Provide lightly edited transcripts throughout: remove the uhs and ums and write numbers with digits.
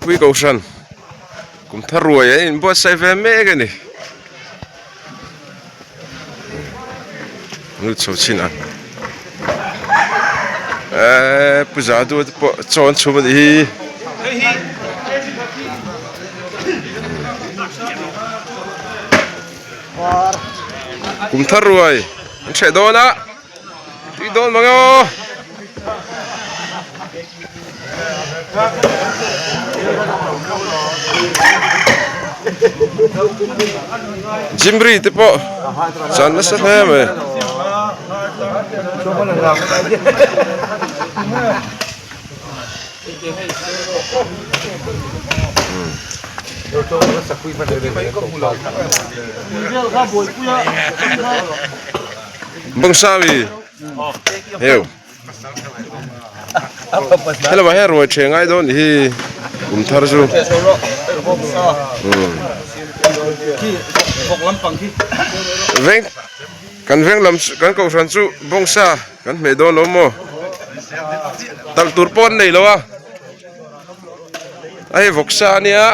Vengpui Kohhran kum thar ruai an inbuatsaih ve mek a ni. Lut chho chin ang eee pu Zadu te pawh chaw an chhum a nih hi. Kum thar ruai an hreh dawn a. Tui dawn mang aw. Jimri te pawh chan nasa hle mai. Bawngsawi heu helama hian ruai ṭhe ngai dawn nih hi kum thar chu veng kan veng lam kan kohhran chu bawngsa kan hmeh dawn lo maw talh tur pawh an nei lo a a hei vawksa a nia.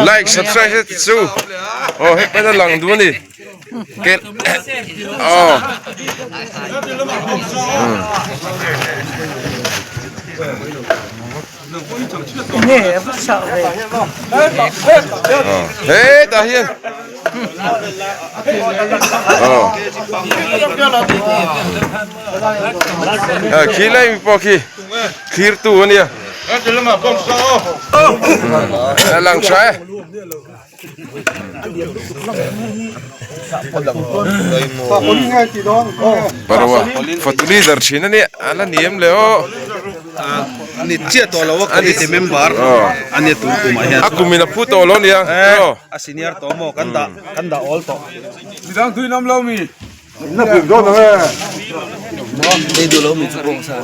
Like subscribe chu oh hei pawn a lang duh a ni kel oh hetah hian khi lai mi pawh khi thlir tu a nia a lang tha e. Parwa fatu leader thin a nia a la ni em le aw. Ani chiah tawh lo a committee member a nia tun kumah hian. A kumin a phu tawh lo nia A senior tawh maw kan dah kan dah awl tawh. Midang tui nam lo mi. Na pum dawn ang e. Ei duh lo mi chu bawng sa.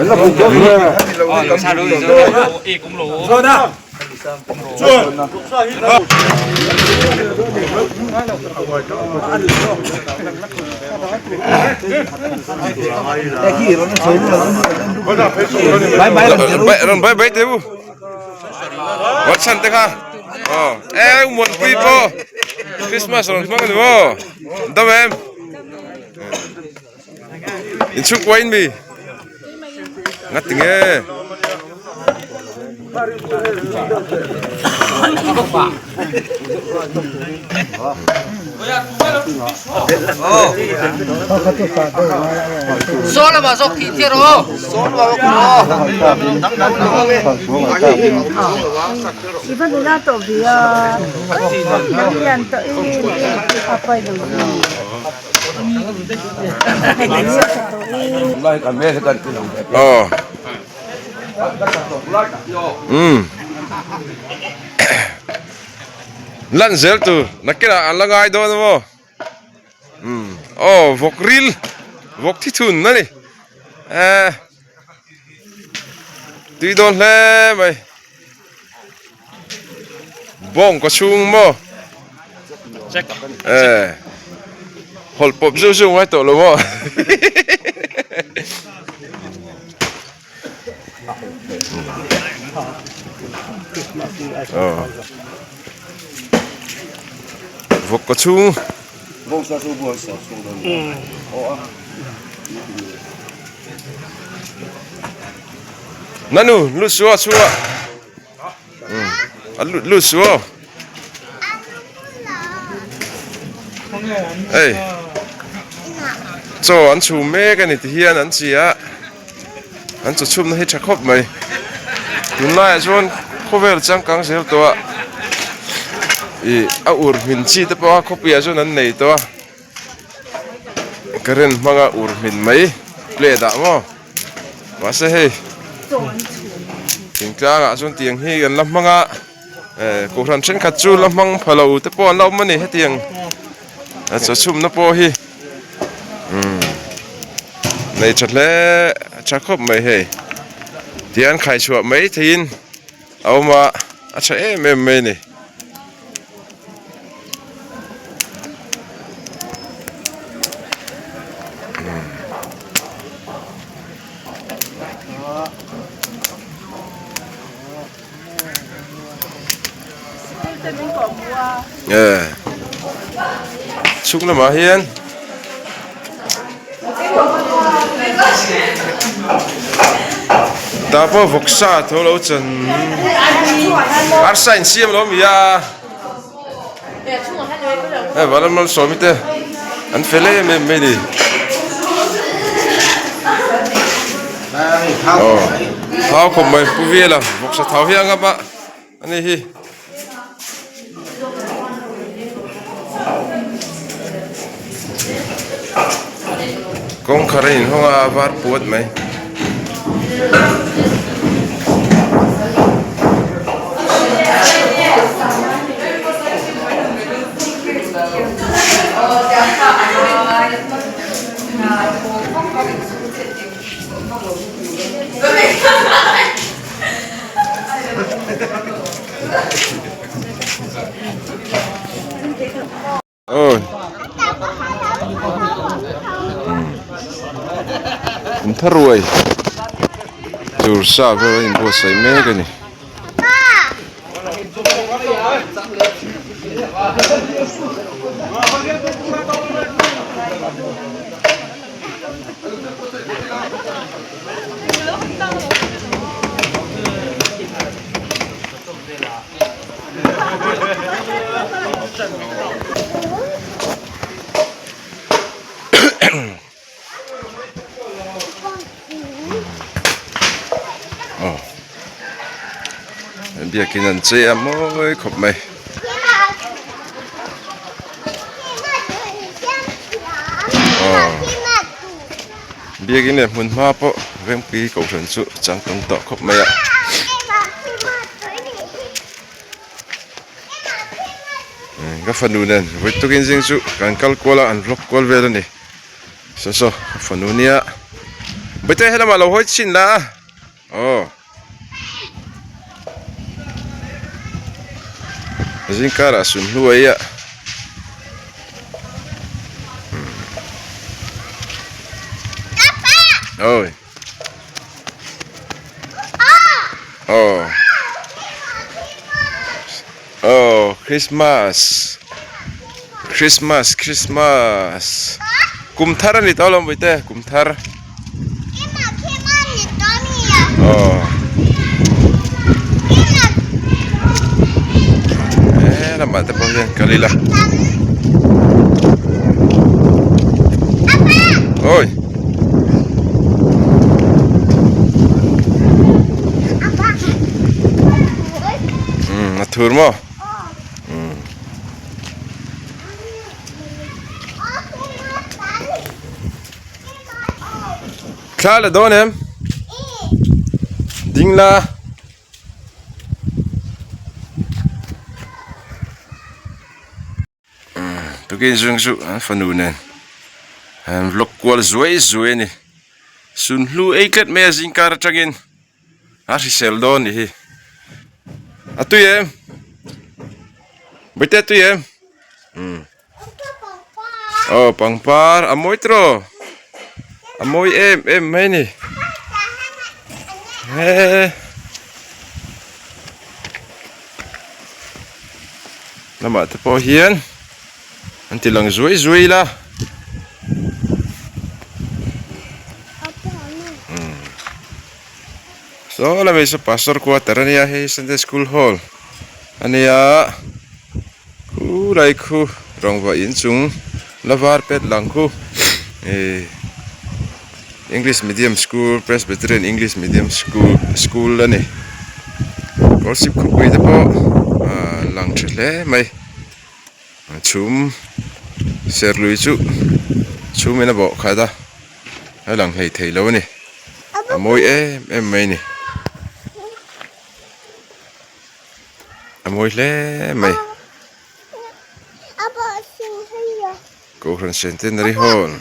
Na pum dawn ang e. Zona. Rawn bai bai teh u. Watson te kha. Aw e muanpui pawh Christmas rawn hmang a ni maw? Dam em? Inchhungkua in mi? Ngati nge? Aw umm lan zel tur nakinah an la ngai dawn a maw umm aw vawk ril vawk thi thun a ni eh tui dawn hle mai. Bawng ka chhung maw? Eh. Hawlh pawp zeuh zeuh ngai tawh lo maw? Aw. Vawk ka chhung. Nanu lut suh a chhungah a lut lut suh aw hei chaw an chhum mek a ni ti hian an chi a an chaw chhumna hi tha khawp mai tunlaiah chuan khawvel changkang zel tawh a ih a ur hmin chi te pawh a khawpuiah chuan an nei tawh a current hmanga ur hmin mai plate ah maw. Mahse hei thingtlangah chuan tiang hi kan la hmang a eh kohhran thenkhat chu la hmang pha lo te pawh an la awm a ni hetiang a chaw chhumna pawh hi umm nei tha hle tha khawp mai hei tiang khai chhuah mai theiin a awm a a tha em em mai a ni. Eh chhung lamah hian tah pawh vawksa tho lo chan arsa insiam lo ami a hei vanram malsawmi te an fel em em mai a ni aw thau khawp mai pu viala vawksa thau hi a ngam a ani hi. Kawngkhar a inhawng a var puat mai. Ôi. Kum thar ruai tur sa vel a inbuatsaih mek a ni. Biakin an chei a mawi khawp mai. Biakin leh hmun hma pawh Vengpui Kohhran chu changtlung tawh khawp mai a. Ka fanu nen vawi tukin zing chu kan kal kual a an vlog kual vel a ni saw saw ka fanu nia Bawihte helamah lo hawi chhin la aw zingkarah sun hnuai a. Oi. Oh. Oh, Christmas. Christmas, Christmas. Kum thar ani tawh lo Bawihte, kum thar. Oh. Eh, lamah te pawh hian kal ila. Oi. Hmm, a thur maw? Hmm. Thla la dawn em? Ding la. Tukin zung chu an fanu nen an vlog kual zuai zuai a ni. Sunhlu ei tlat mai a zingkar atangin a hrisel dawn nih hi. A tui em? Bawihte a tui em? Aw pangpar a mawi tawh a mawi em em mai a ni he lamah te pawh hian an ti lang zuai zuai ila saw lamah hi saw pastor quarter a nia hei sunday school hall a nia. Khulai khu rawngva inchung la var pet lang khu ihh english medium school presbyterian english medium school school a ni kawlsip khawpui te pawh ahh lang tha hle mai chhum serlui chu chhum in a bawh khat a a lang hlei thei lo a ni a mawi em em mai a ni. A mawi hle mai. Kohhran Centenary Hall.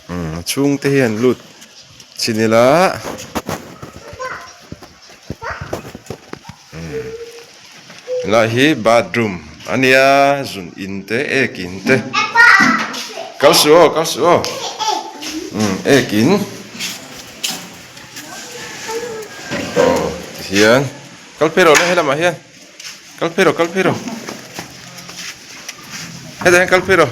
A chhungte hi an lut chin ila. Helai hi bathroom a nia zun in te ek in te kal suh aw kal suh aw umm ek in aw. Hian kal phei rawh le helamah hian kal phei rawh kal phei rawh hetah hian kal phei rawh.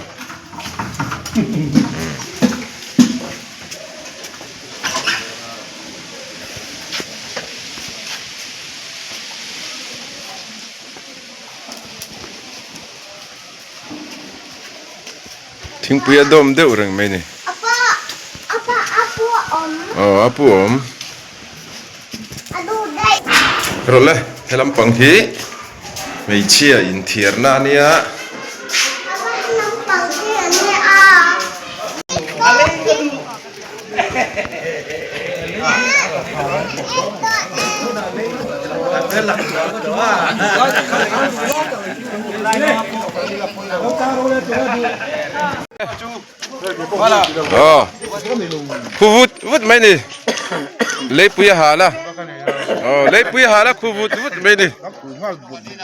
Thingpui a dawm deuh reng mai ni. Aw a pu awm. Rawh le he lampang hi hmeichhia inthiarna a nia. Aw khu vut vut mai ni leipui a hal a aw leipui a hal a khu vut vut mai ni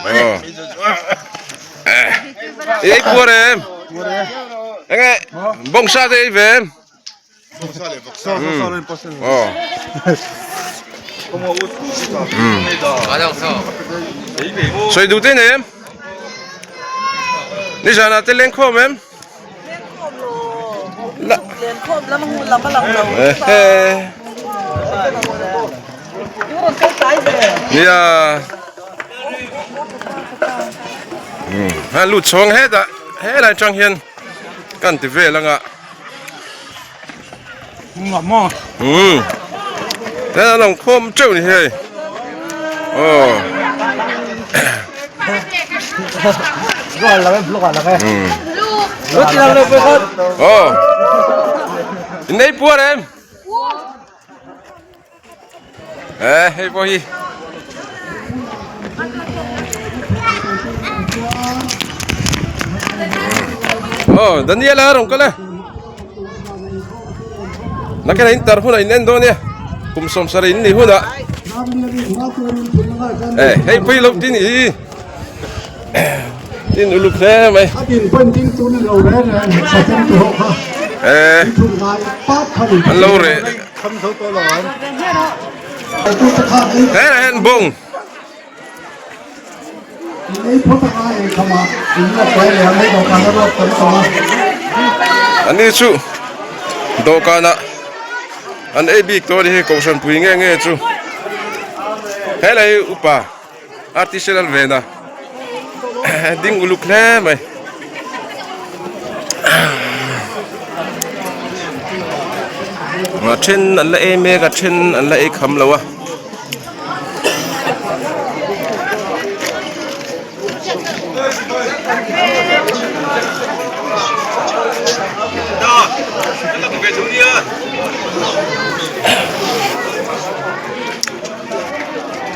aw ei puar em enge bawngsa te ei ve em Sawi duh te nei em? Nizanah te lengkhawm em? Lengkhawm lam hmu lam a lang lo. Nia. Ha lut chhawng hetah helai atang hian kan ti vel anga. Umm he an awm khawm teuh ni hei aw aw in ei puar em e hei pawh hi aw Daniela a rawn kal e nakin ah in tar hunah in en dawn nia kum sawmsarih in nih hunah e hei pui lo tin i tin uluk hle mai e an lo reh Helai hian bawng Ani chu dawhkanah an ei bik tawh a ni hei kohhran pui nge nge chu helai hi upa artisanal vena ding uluk hle mai. A then an la ei mek a then an la ei kham lo a.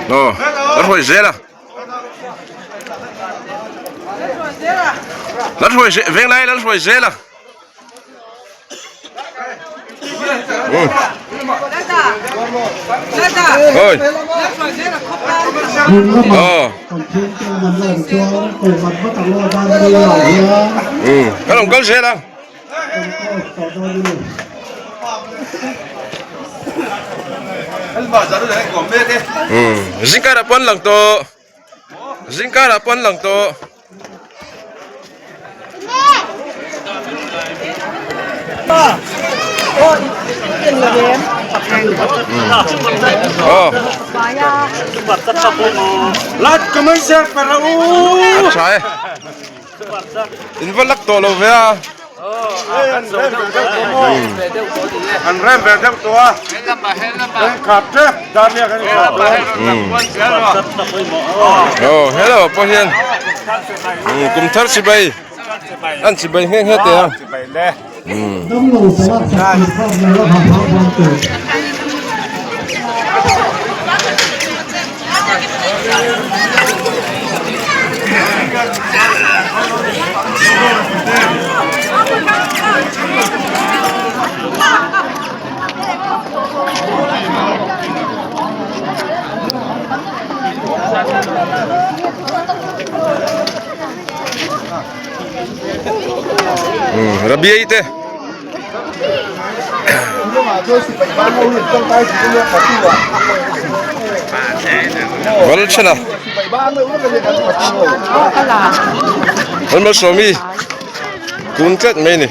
Aw a hruai zel a. Lal hruai zel veng lai lal hruai zel a. Oi. Ờ. Ừ, cái lòng câu xe đâu. Zingkarah pawh an lang tawh zingkarah pawh an lang tawh. A tha e. In va lak tawh lo ve a. An rem ve deuh tawh a. Kan khap tep dan nia kan khap tawh. Aw hello pawh hian kum thar chibai an chibai nghe nghe teh a. Rabiei te Valchhana Lalmalsawmi kun tlat mai a ni.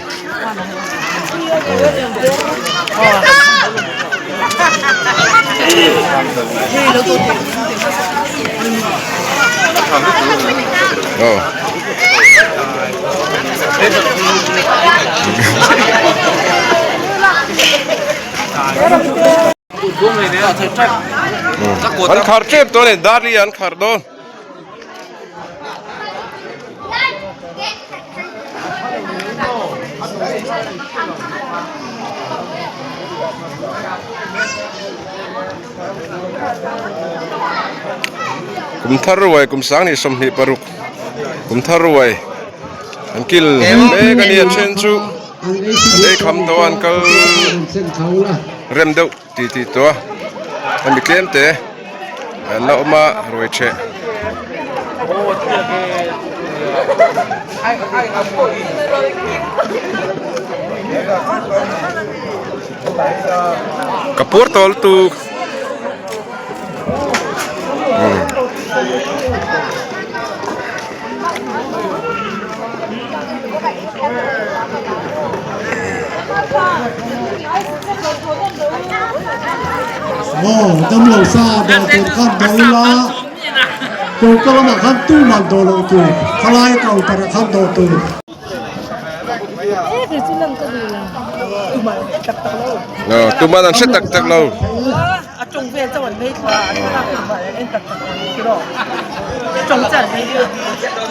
An khar tep dawn e dar hi an khar dawn. Kum thar ruai kum sang ni 26 kum thar ruai an kil mek a ni a then chu an ei kham tawh a an kal rem deuh ti tih tawh a hemi tlem te an la awm a ruai theh. Ka puar tawh lutuk. Aw damlo sa dawh tur khan dawh ila kawngka lamah khan tuman dawh loh tur khalai counter ah khan dawh tur. Tuman an hre tak tak lo.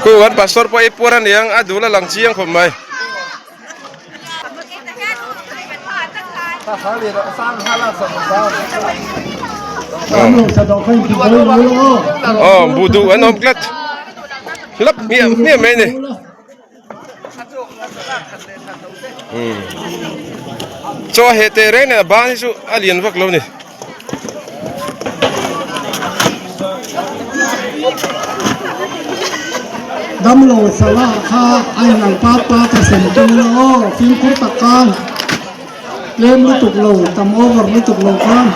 Khu kan pastor pawh ei puar aniang a dul a lang chiang khawp mai. Aw buh duh an awm tlat hlap hmiah hmiah mai a ni. Chaw heh teh reng nen a ban hi chu a lian vak lo a ni. Damlo sala kha a inang pa pa ka sem tum la aw fimkhur tak khan tlem lutuk lo tam over lutuk lo khan.